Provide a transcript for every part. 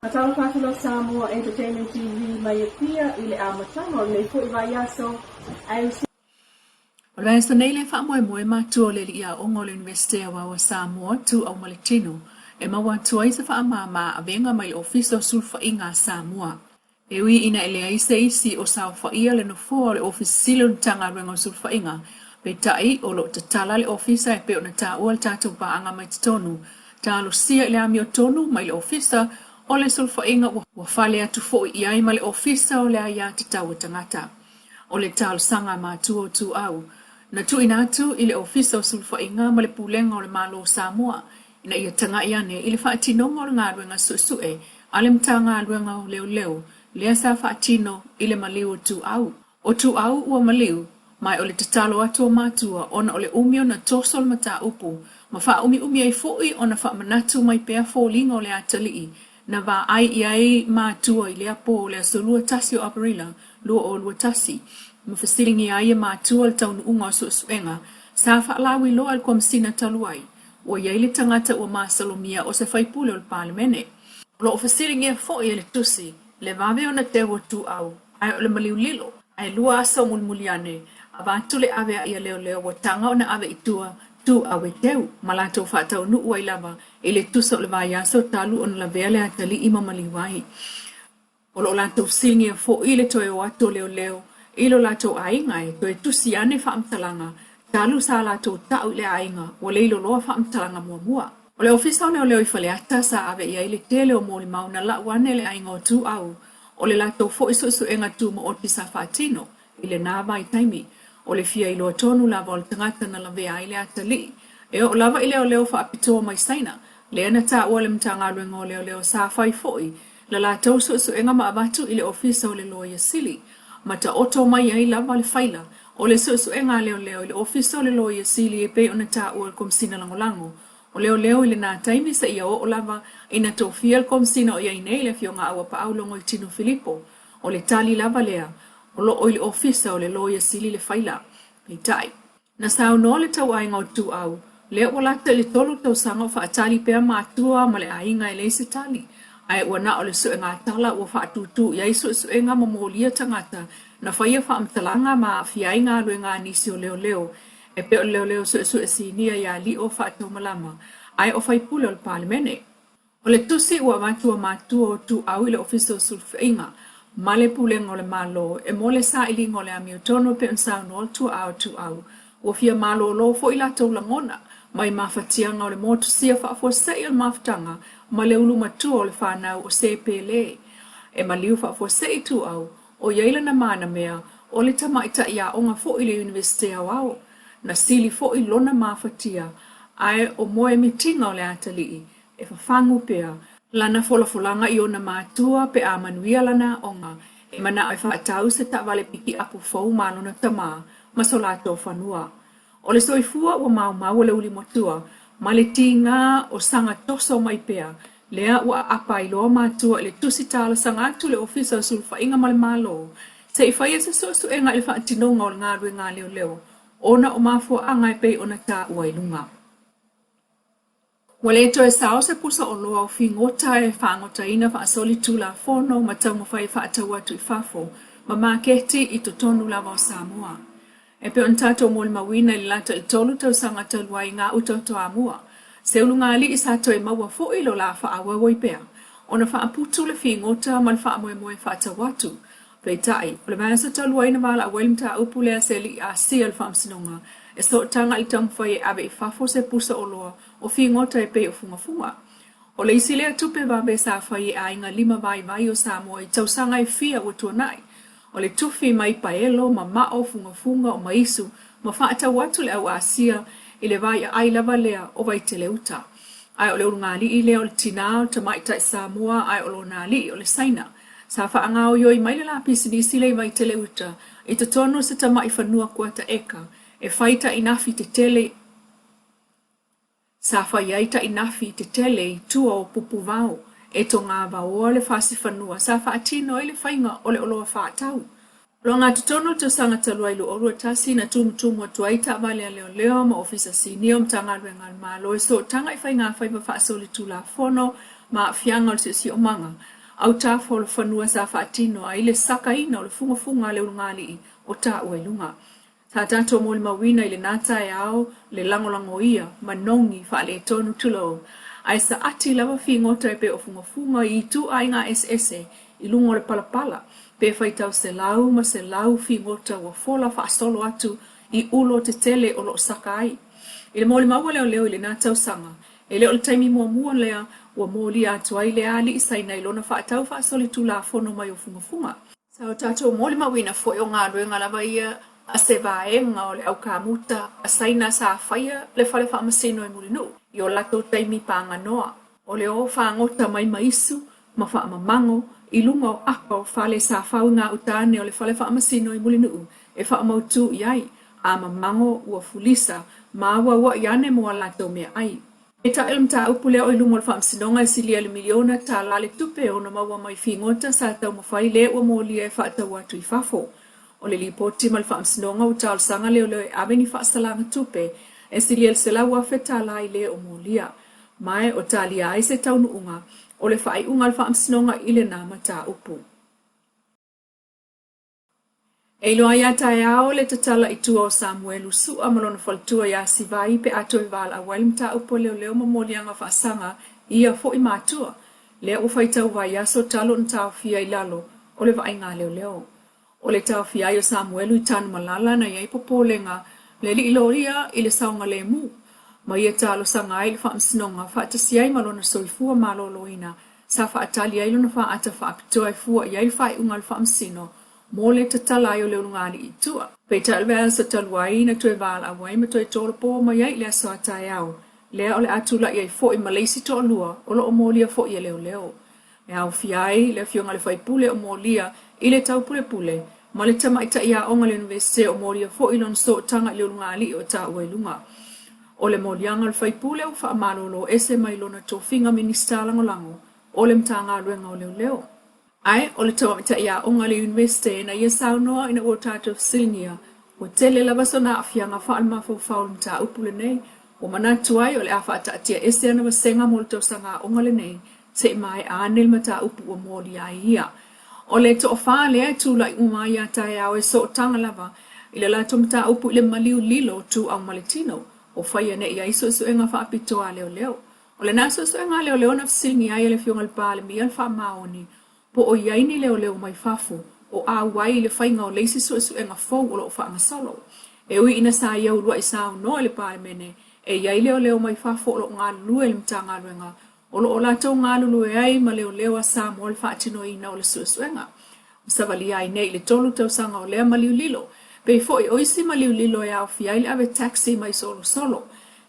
Faatalofa atu la Samoa Entertainment TV mai Apia i le amataga o lenei foi vaiaso ae. O le vaiaso nei le faamoemoe matua o le Alii Aoga o le Iunivesite Aoao a Samoa, Tuau ma le Tino, e maua atu ai se faamama avega mai le Ofisa o Sulufaiga a Samoa. E ui ina e leai se isi o saofaia le nofoa o le Ofisa Sili o le Matagaluega o Sulufaiga, peitai o lo o tatala le Ofisa e pei ona taua le tatou paaga mai totonu, talosia i le amiotonu mai le Ofisa o le Sulufaiga ua fale atu foi i ai ma le Ofisa o le Aia Tatau a Tagata. O le talosaga a matua o Tuau, na tuuina atu i le Ofisa o Sulufaiga ma le Pulega o le Malo o Samoa ina ia tagai ane i le faatinoga o le galuega suesue a le Matagaluega o Leoleo lea sa faatino i le maliu o Tuau. O Tuau ua maliu, ma o le tatalo atu o matua ona o le umi ona toso le mataupu ma faaumiumi ai foi ona faamanatu mai pea foliga o le atalii na vaai i ai matua i lea po o le aso 21 o Aperila 2021, ma fesiligia ai e matua le taunuuga o suesuega sa faalauiloa e le Komesina talu ai ua i ai le tagata ua masalomia o se faipule o le Palemene. O lo o fesiligia foi e le tusi le vave ona teu o Tuau, ae o le maliu lilo, ae 2 aso mulimuli ane, avatu le avea'i a leoleo ua taga ona ave i tua Tuau e teu, ma latou faataunuu ai lava i le tusa o le vaiaso talu ona lavea le atalii ma maliu ai. O lo o latou fesiligia foi le toe o atu o leoleo i lo latou aiga e toe tusi ane faamatalaga talu sa latou ta'u i le aiga ua leiloloa faamatalaga muamua. O le Ofisa o Leoleo i Faleata sa ave i ai le tele o molimau na lau ane le aiga o Tuau o le latou foi suesuega tumaoti sa faatino i lena vaitaimi. O le fia iloa tonu lava o le tagata na lavea ai le atalii e oo lava i leoleo faapitoa mai Saina lea na taua le Matagaluega o Leoleo sa fai foi la latou suesuega ma avatu i le Ofisa o le Loia Sili, ma taoto mai ai lava le faila o le suesuega a leoleo i le Ofisa o le Loia Sili e pei ona taua e le Komesina Lagolago o Leoleo i lena taimi seia oo lava ina tofia le Komesina o i ai nei le Afioga Auapaau Logoitino Filipo. O le tali lava lea, o lo o i le Ofisa o le Loia Sili le faila. Peitai. Na saunoa le tauaiga o Tuau, lea ua lata i le 3 tausaga o faatali pea matua ma le aiga e leai se tali, ae ua na o le suegatala ua faatūtū i ai suesuega ma molia tagata na faia faamatalaga ma aafia ai galuega a nisi o leoleo e pei o le leoleo suesue sinia ia Lio Faataumalama ae o faipule o le Palemene. O le tusi ua avatu a matua o Tuau i le Ofisa o Sulufaiga ma le Pulega o le Malo e mo le sailiga o le amiotonu e pei ona saunoa le tuaa o Tuau, ua fia malolo foi latou lagona mai mafatiaga o le motusia faafuasei o le mafutaga ma le ulu matua o le fanau o se Pele. E maliu faafuasei Tuau, o i ai lana manamea o le tamaitai aoga foi i le Iunivesite Aoao. Na sili foi lona mafatia ae o moemitiga o le atalii e fafagu pea lana folafolaga i ona matua pe a manuia lana aoga, e manao e faatau se taavale pikiapu fou ma lona tama ma so latou fanua. O le soifua ua maumau o le uli matua ma le tiga o saga toso mai pea, lea ua aapa ai loa matua i le tusi talosaga atu i le Ofisa o Sulufaiga ma le Malo se i faia se suesuega i le faatinoga o le galuega a leoleo ona o mafuaaga e pei ona taua i luga. Ua le toe sao se pusa oloa o figota e faagotaina faasolitulafono ma taumafai e faatau atu i fafo ma maketi i totonu lava o Samoa. E pei ona tatou molimauina i le lata i le 3 tausaga talu ai i gauta o Toamua, se ulugalii sa toe maua foi lo la faaauau ai pea ona faaputu le figota ma le faamoemoe faatau atu. Peitai, o le vaiaso talu ai na valaau ai le mataupu lea se alii asia o le Faamasinoga e sootaga i le taumafai e ave i fafo se pusa oloa o figota e pei o fugafuga. O le isi lea tupe vave sa fai e aiga lima vaivai o Samoa i tausaga e fia ua tuanai. O le tufi mai paelo, mamao, fugafuga, o maisu, ma faatau atu le au Asia i le vai aai lava lea o Vaiteleuta. Ae o le ulugalii lea o le tinā o le tamaitai Samoa ae o lona alii o le Saina. Sa faagaoioi mai le la pisinisi lea i Vaiteleuta i totonu o se tamai fanua kuata eka e fai tainafi tetele Sa fai ai tainafi tetele i tua o Pupuvao e togavaoa le fasifanua sa faatino ai le faiga o le oloa faatau. O le ogatotonu o le tausaga talu ai 2021 na tumutumu atu ai taavale a leoleo ma ofisa sinia o Matagaluega a le Malo e sootaga i faigafaiva faasolitulafono. ma aafiaga o le siosiomaga autafa o le fanua sa faatino ai le sakaina o le fugafuga a le ulugalii o taua i luga. Sa tatou molimauina i lena taeao le lagolagoia manogi faaletonu tulou, ae saati lava figota e pei o fugafuga i ituaiga eseese i luga o le palapala, pe faitau selau ma selau figota ua fola faasolo atu i ulo tetele o lo o saka ai. I le molimau a leoleo i lena tausaga, e le o le taimi muamua lea ua molia atu ai le alii Saina i lona faatau faasolitulafono mai o fugafuga. Sa o tatou molimauina foi o galuega lava ia a se vaega o le au kamuta a Saina sa faia le fale faamasino i Mulinuu i o latou taimi paganoa. O le o fagota mai ma isu ma faamamago i luga o apa o fale sa fau i gauta ane o le fale faamasino i Mulinuu e faamautū i ai, a mamago ua fulisa ma auaua'i ane mo a latou meaai. Peitai o le mataupu lea o i luma o le Faamasinoga e silia i le miliona tala le tupe e ono maua mai figota sa taumafai le ua molia e faatau atu i fafo. O le lipoti ma le Faamasinoga ua talosaga leoleo e ave ni faasalaga tupe e silia i le $100,000 tala i le o molia. Ma e o talia ai se taunuuga o le faaiuga a le Faamasinoga i lena mataupu. E iloa ai a taeao le tatala i tua o Samuelu Su'a ma lona faletua iā Sivai pe a toe valaau ai le mataupu a leoleo ma moliaga faasaga i ia fo'i matua lea ua faitau vaiaso talu ona taofia i lalo o le vaaiga a leoleo. O le taofia ai o Samuelu i Tanumalala na i ai popolega le alii loia i le saogalemu ma ia talosaga ai i le faamasinoga faatasi ai ma lona soifua maloloina sa faatali ai lona faata faapitoa e fua i ai le faaiuga a le faamasino mo le tatala ai o le ulugalii i tua. Peitai o le vaiaso talu ai na toe valaau ai ma toe tolopo mai ai i le aso a taeao lea o le a tulai ai foi ma le isi toalua o lo o molia foi e leoleo. E aofia ai le afioga i le faipule o molia i le taupulepule ma le tamaitai aoga i le Iunivesite o molia foi lona sootaga i le ulugalii o taua i luga. O le moliaga o le faipule ua faamalolo ese mai lona tofiga Minisita Lagolago o le Matagaluega o Leoleo. Ae o le tamaitai aoga a le Iunivesite na ia saunoa ina ua tatou fesiligia, ua tele lava sona aafiaga faalemafaufau i le mataupu lenei, ua manatu ai o le a faataatia ese ana vasega mo le tausaga aoga lenei se i maea ane le mataupu ua molia ai ia. O le toafa lea e tulai uma ai ia taeao e sootaga lava i le latou mataupu i le maliu lilo ituau ma le tino, o faia nei i ai suesuega faapitoa a leoleo. O lena suesuega a leoleo na fesiligia ai e le Afioga i le Palemia le faamaoni po o i ai ni leoleo mai fafo o auai i le faiga o le isi suesuega fou o lo o faagasolo. E ui ina sa ia uluai saunoa i le Palemene e i ai leoleo mai fafo o lo o galulue i le Matagaluega o lo o latou galulue ai ma leoleo a Samoa i le faatinoina o le suesuega. Ua savalia ai nei i le tolu tausaga o lea maliu lilo. Pei foi o isi maliu lilo e aofia ai le ave taxi mai Solosolo,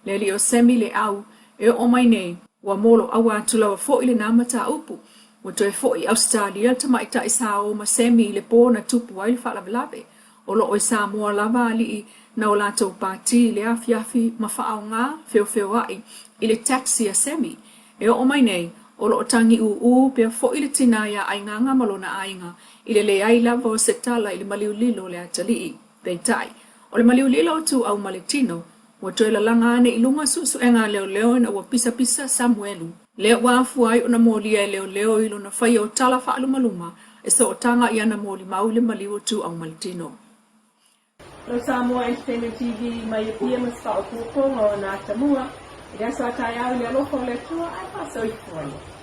le alii o Sammy Leau, e oo mai nei, ua moloaua atu lava foi lena mataupu. Ua toe foi i Ausetalia le tamaitai sa o ma Sammy i le po na tupu ai le faalavelave. O lo o i Samoa lava alii na o latou pati i le afiafi ma faaaoga feofeoaʻi i le taxi a Sammy. E oo mai nei, o lo o tagiūū pea foi le tinā iā Aigaga ma lona aiga i le leai lava o se tala i le maliu lilo o le atalii. Peitai, o le maliu lilo o Tuuau ma le tino, Ua toe lalaga ane i luga suesuega a leoleo ina ua pisapisa Samuelu, lea ua afua ai ona molia e leoleo i lona faia o tala faalumaluma e sootaga i ana molimau i le maliu o Tuuaumaletino. Lau Samoa Entertainment TV mai Apia ma se faaopoopoga o ana atamua i le aso a taeao i le alofa o le Atua ae faasoifua ia.